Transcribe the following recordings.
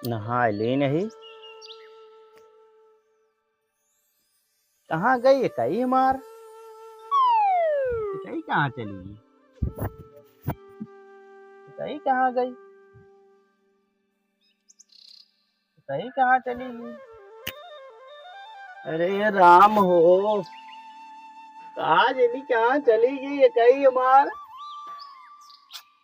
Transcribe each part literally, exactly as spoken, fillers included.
नहाए ले नहीं। कहाँ गई एकई हमार? एकई कहाँ चली गई? एकई कहाँ गई? एकई कहाँ चली गई? अरे राम हो, का जनी कहाँ चली गई एकई हमार?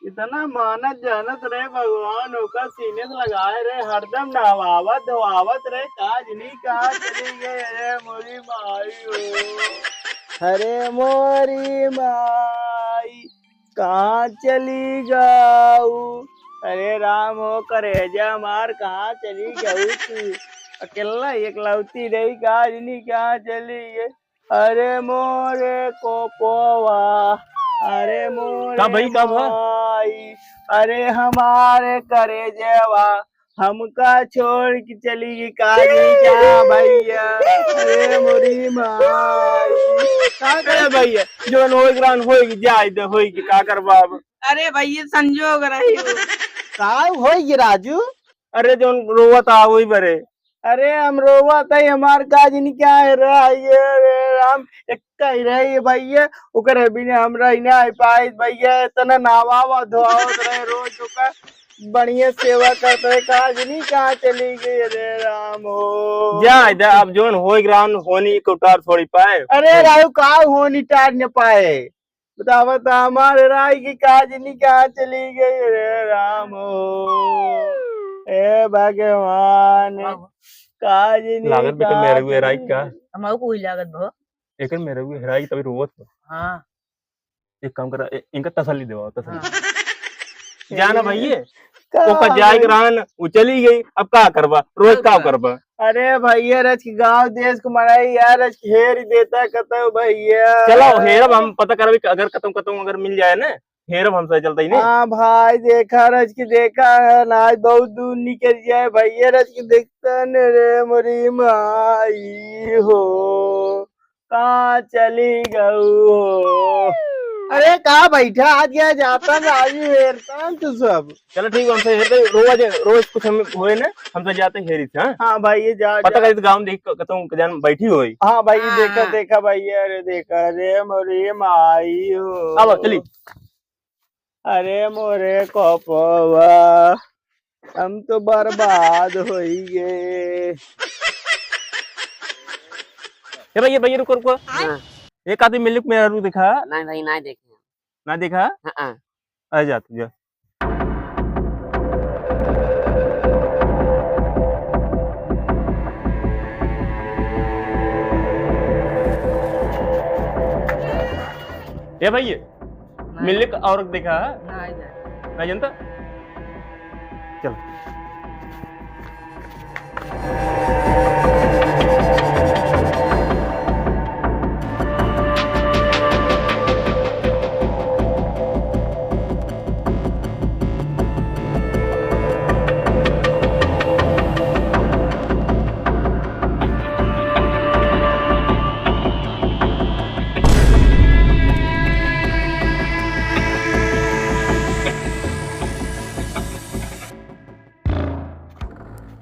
इतना मानत जानत रहे भगवान, ओकर सीने से लगाए रहे, हरदम नहवावत धोआवत रहे, का जनी कहाँ चली गई? अरे मोरी माई हो, अरे मोरी माई, कहाँ चली गऊ? अरे राम हो करेजा हमार, कहाँ चली गऊ तू? अकेला एकलौती रही, का जनी कहाँ चली गई? अरे मोरे कोपोवा, अरे मोरे का भाई, का भा? माई, अरे हमारे करेजेवा, हमका छोड़ के चली गई काली का भैया। अरे मोरी माई। का ए भैया, जौन होई ग्रान होई, जाए दे, होई के का करबा अब? अरे भैया, संजोग रही हो। का होई गे राजू? अरे जौन रोवत आ वही बरे। अरे हम रोवत है, हमार का जनी कहाँ हेरा है ये रे राम, एक कह रहे ये भैया, ओकर बिना हम रह ना पाए भैया, इतना नहवावा धोआवत रहे रोज ओकर, बढ़िया सेवा करत रहे, का जनी कहाँ चली गई रे राम हो। जा इधर, अब जौन होई ग्रान होनी के उतार थोड़ी पाए। अरे राजू, का होनी टार न पाए? बतावा त हमारे राई की का जनी कहाँ चली गई रे राम हो। ए भगवान, बाबू। का जनी लागत बेटा कहाँ मेरे हुए राई चली का। गई? हमहू को वही लागत बा। एकर मेरे हुए राई तभी रोवत बा। हाँ। एक काम करा, ए-, इनका तसल्ली देवा, तसल्ली। हाँ। जाना भाई ये, का ओकर जाए भाई? के रहन, वो चली गई, अब का करबा? रोज अब का का? करबा? अरे भैया, रच के गाँव देश के मड़ई यार, रच के हेर देता कतौ भैया। चलो, हेरब हम, पता करबी कि अगर कतौ, कतौ अगर मिल जाए ना, हेरब हम सही चलता ही नहीं। हाँ भाई, देखा रच के देखा है ना, आज बहुत दूर निकल जाए भैया, रच के देखता न रे मोरी माई हो। कहाँ चली गऊ हो? अरे का बैठा, आज क्या जाता राजू हेरता तू सब। चलो ठीक बा, हमसे हेरते रोज, रोज कुछ हम होए ना, हमसे जाते हेरी से, हाँ? हाँ भाई, ये जा, पता जा। करी तो गाँव देख क-, कतहूँ जान बैठी होई। हाँ भाई, ये देखा, हाँ। देखा भाई, अरे देखा, अरे मोरी माई हो। अब चली। अरे मोरे कोपवा, हम तो बर्बाद होई गे। ए भैया, भैया, रुको, रुको। हाँ। एक आदमी मिल्लुक मेहरारू देखा? नहीं भाई, नहीं देखे। ना देखा? हाँ, हाँ। आ जा तू, जा। ए भैया, नहीं। मिल्लुक औरत देखा? नहीं, नहीं। नहीं जानता? चल।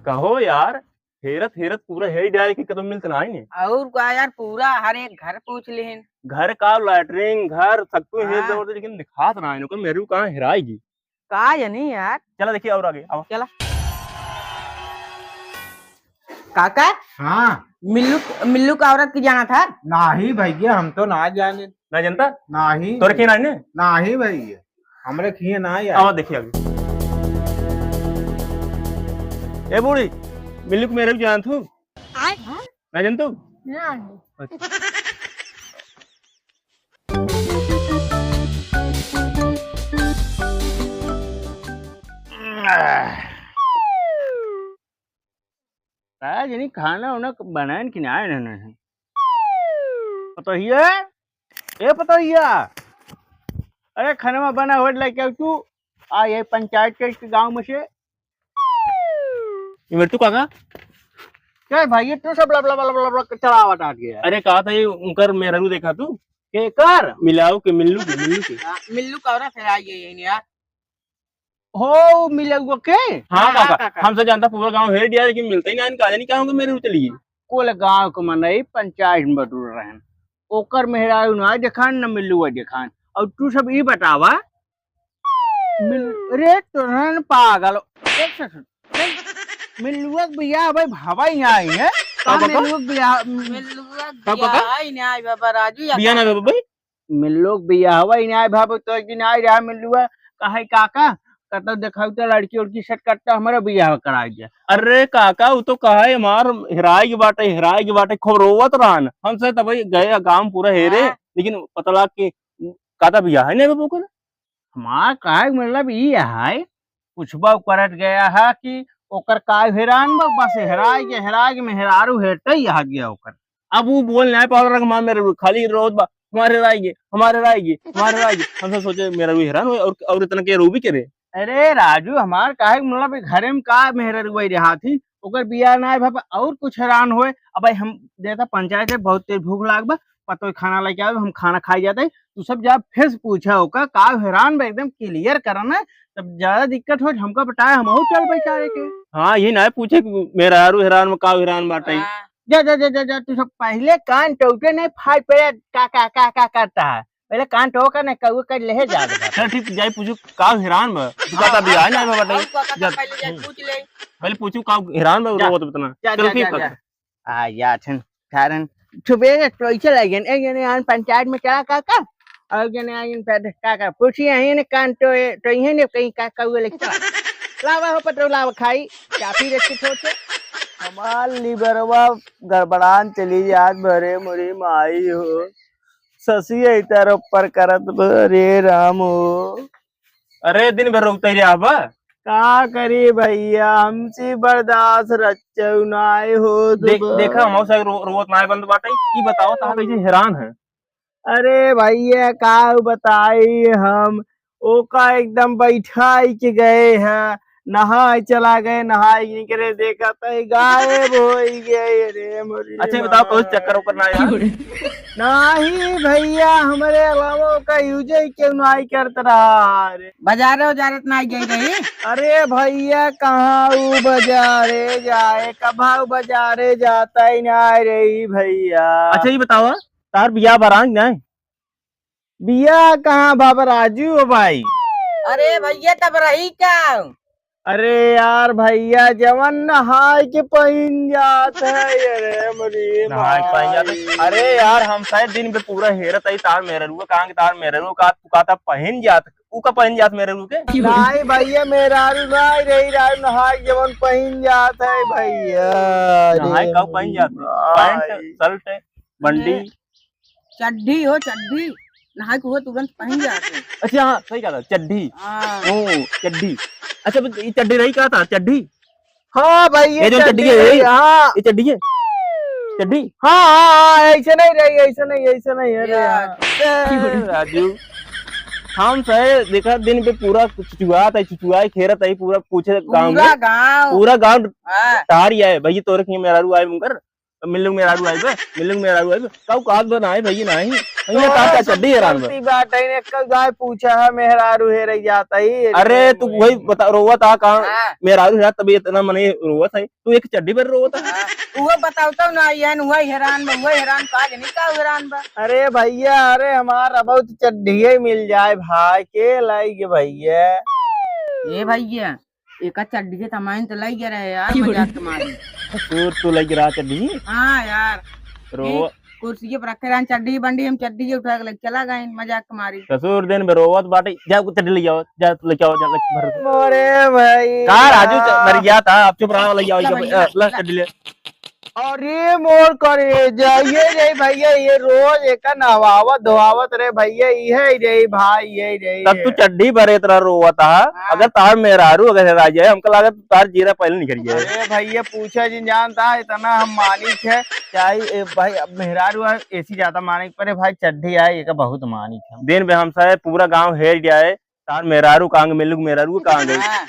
कहो यार, हेरत हेरत पूरा हेरी डारे कि कतौ मिलत नाहीं ने। और का यार, पूरा हर एक घर पूछ लिहिन। घर का लैट्रिन, घर, सगरो हेर हाँ। देवत, लेकिन दिखात नाहीं ने, ओकर मेहरारू कहाँ हेराई गी। का जानी यार। चला देखी और आगे, आओ। चला। काका? हाँ। मिल्लुक, मिल्लुक औरत की जाना था? नाहीं भैया, हम तो ना जाने। ना जानता? नाहीं। तोरे के नाहीं ने? नाहीं भैया। हमरे किहे ना आए। आवा देखी आगे। ए बूढ़ी, मिल्लुक मेहरारू जानत हू? आय? ना जानत हू? ना। अच्छा। का जानी खाना उना बनाएन कि नाहीं बनाएन। पतोहिया, ए पतोहिया, अरे खाना बना होत लेके आउ तू, आ ये पंचायत के, के गाँव में से। ये मेरे तू काका? क्या भाई, ये तू सब लब लब लब लब चलावत आ गया। अरे कहा था ये उनकर मेहरारू देखा तू? के कर? मिलाऊ के, मिल्लू के, मिल्लू के। हाँ, मिल्लू का औरत है, आई है ये यार। हो मिलउआ के? हाँ हाँ, काका, काका। हमसे जानता पूरा गाँव हेर दिया, लेकिन मिलते ही ना, इनका नहीं कहाँ होंगे मेरे उतली। कुल गाँव के मनई पंचायत में बटुर रहन, ओकर मेहरारू ना देखान, न मिलुआ देखान। और तू सब ई बतावा, मिल-, रे तोहन पागल, एक सेकंड, नहीं, मिलुआ के बियाह भाई भावा ही आई है। का का का? मिलुआ के बियाह, मिलुआ के का का का? बियाह ही ना आई बाबा राजू, या बियाह ना का? बाबा भाई? मिल्लू के बियाहवा ही नाई भावे, तो एक दिन आई रहा मिल्लुआ, कहे, "काका, कतौ देखाऊ तो लड़की उड़की set करता, हमारा बियाह कराई दे।" अरे काका, उ तो कहे, "हमार हेराई के बाटे, हेराई के बाटे," खूब रोवत रहन। हमसे तब गए गाँव पूरा हेरे, हाँ। लेकिन पता लगा कि काका बियाह ही नहीं बाबू कर। हमार कहे के मतलब ई है, पूछबा करत गया है कि ओकर का हेरान बा, बस हेराई के, हेराई के मेहरारू हेरते ही आ गया ओकर। अब उ बोल नाहीं पावत रहा, हमार मेहरारू खाली रोत बा, "हमार हेराई गे, हमार हेराई गे, हमार हेराई गे।" हम सब सोचे मेहरारू हेरान होई और, और इतना के रोबी करे। अरे राजू, हमार काहे के मतलब घरे में का मेहरारू वही रहा थी, ओकर बियाह नाहीं भा और कुछ हेरान होए। अब भाई हम देता पंचायत है, बहुत तेज भूख लाग बा, पतोह खाना लेके आवे, हम खाना खाई जाते हैं। तू सब जा फिर से पूछा ओका, का हेरान बा, एकदम clear करा ना, तब ज्यादा दिक्कत हो, हमका बताए, हम और चल बैठा है के। हाँ, यही ना है पूछे कि मेहरारू हेरान में का हेरान बाटे। हाँ। जा, जा, जा, जा, जा, तू सब पहले कान टोटे नहीं फाड़ पे का, का, का, का करता है, पहले कान टोका नहीं कौआ कर ले जा। चल ठीक, जाई पूछू का हेरान बा, तू हाँ, कहता भी हाँ, आए ना हाँ, बाटे। और का, का, जा, पहले जाई हम्म। पूछ ले। पहले पूछू का हेरान बा, जा, रोवत बतना। जा, चल जा, ठीक जा, बा। जा। आ, या ठन, कारण, सुबेरे तो ऐसे लगे, एक जने आन पंचायत में चला काका, और जने आन पे काका, पूछी यहीं ने कान तो, तो यहीं ने कहीं का, का हुआ लेके चला। लावा हो पतरो, लावा खाई, काफी रखी छोटे। हमार लिबरवा गड़बड़ान चली जात बरे मोरी माई हो। ससी है इतर ऊपर करत बरे राम हो। अरे, दिन भर रोते रहे आबा। का करी भैया, हमसे बर्दाश्त रच्चउ नाय होत दे-, बा। देखा, हम सब रो-, रोवत नाय बंद बाटे। ई बताओ, तहाँ कैसे हेरान है? अरे भैया, का बताई हम, ओका एकदम बैठाई के गए हैं, नहाए चला गए, नहाए के निकरे, देखा तई गायब होइ गए रे मोरी अच्छा, ये बताओ, कौन माँ। चक्कर ऊपर ना आया? नहीं भैया, हमरे अलावा का यूज ही क्यों नाई करत रहा रे? बाजारे उजारे त नाई गई रही? अरे भैया, कहाँ ऊ बाजारे जाए, कभा ऊ बाजारे जाता ही नाई रही भैया। अच्छा, ये बतावा, तार बियाह बरांग नाई? बियाह कहाँ बाबा राजू हो भाई? अरे भैया, तब रही का? अरे यार भैया, जवन नहाए के पहिन जात है, अरे मोरी नहाए के पहिन जात है। माई। अरे यार, हम शायद दिन पे पूरा हेरत आई तार मेहररुआ, कहाँ के तार मेहररुआ का तू कहता पहिन जात, ऊ का पहिन जात मेहररुआ के? नहीं भैया, मेहरारू नहीं रही, रारू नहाए के जवन पहिन जात है भैया। नहाए अरे का पहिन जात है? भाई। पैंट, शर्ट, बंडी। अरे। चड्ढी हो, चड्ढी। नहाए के हुआ तुरंत पहिन जात है। अच्छा, हाँ, सही कहा था, चड्ढी। हाँ। ओ, चड्ढी। अच्छा, बस ये चड्ढी रही कहा था, चड्ढी? हाँ भाई, ये ये जो चड्ढी चड्ढी है, रही, यही? हाँ। ये चड्ढी है? चड्ढी? हाँ, हाँ, हाँ, ऐसे नहीं रही, ऐसे नहीं, ऐसे नहीं, अरे यार। यार। ए, राजू, हम सहे देखा दिन पे पूरा चुचुआत है, चुचुआई खेरत है, पूरा पूछे गाँव पूरा में। गाँव। पूरा गाँव हाँ। तार ही आए, भैया तोरे के मेहरारू आए मुकर। मिल्लू मेहरारू आइबे, मिल्लू मेहरारू आइबे। काऊ कात बा नाई भैया नाई। भैया तो तार का आपसे चड्डी हेरान बा। गलती बात है, ने कल जाए पूछा है, मेहरारू हेरे जाता ही। अरे, तू वही बता, रोवत आ कहाँ? हाँ। मेहरारू हेरा तभी इतना मने रोवत है। तू एक चड्डी पर रोवत है। हाँ। वो बताओ तो ना, ये न वही हेरान बा, वही हेरान बा, आज नहीं का हेरान बा। अरे भैया, अरे हमारा बहुत चड्डी ही मिल जाए भाई, के लाइगे भैया। ए भैया, एका चड्डी के तमाइन तो लग गया रहे यार, क्यों रे? मजाक के मारे। ससुर, तू लग रहा चड्डी? हाँ यार। रो। ए, कुर्सी पर रखे रहन चड्डी बंडी, हम चड्डी के उठा के लेके चला गए मजाक के मारे। ससुर, दिन में रोवत बाटे, जा चड्डी ले आओ, जा लेके आओ, जा लेके भर। मोरे भाई का राजू च-, यार। मर गया था, अब चुप रहा, ले आओ, ला भैया, अ, ला ला। चड्डी ले। अरे मोर करेजा, ये रे भैया, ये रोज एका नहवावत धोआवत रे भैया, इहे रे भाई, ये रे। तब तू चड्डी भरे तरह रोवत हा। हाँ। अगर तार मेहरारू अगर हेरा जाए, हमका लागत तार जीरा पहले निकल जाए। अरे भैया, पूछा जिन जानता है, इतना हम मानिक है, चाहे ए भाई, अब मेहरारू है, ऐसी ज्यादा मानिक परे भाई, चड्डी आए, एका बहुत मानिक है। दिन में हमसे पूरा गाँव हेर जाए, तार मेहरारू कहाँ गए, मिल्लू के मेहरारू कहाँ गए? हाँ।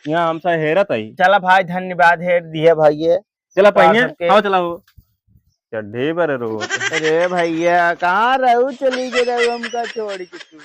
यहाँ हमसे हेरत है। चला भाई, धन्यवाद, हेर दिए भाई ये। चला पहने, सबके। आओ चला हो। चड्ढे पर रो। अरे भैया, कहाँ रहू? चली गए रहू हमका छोड़ के तू।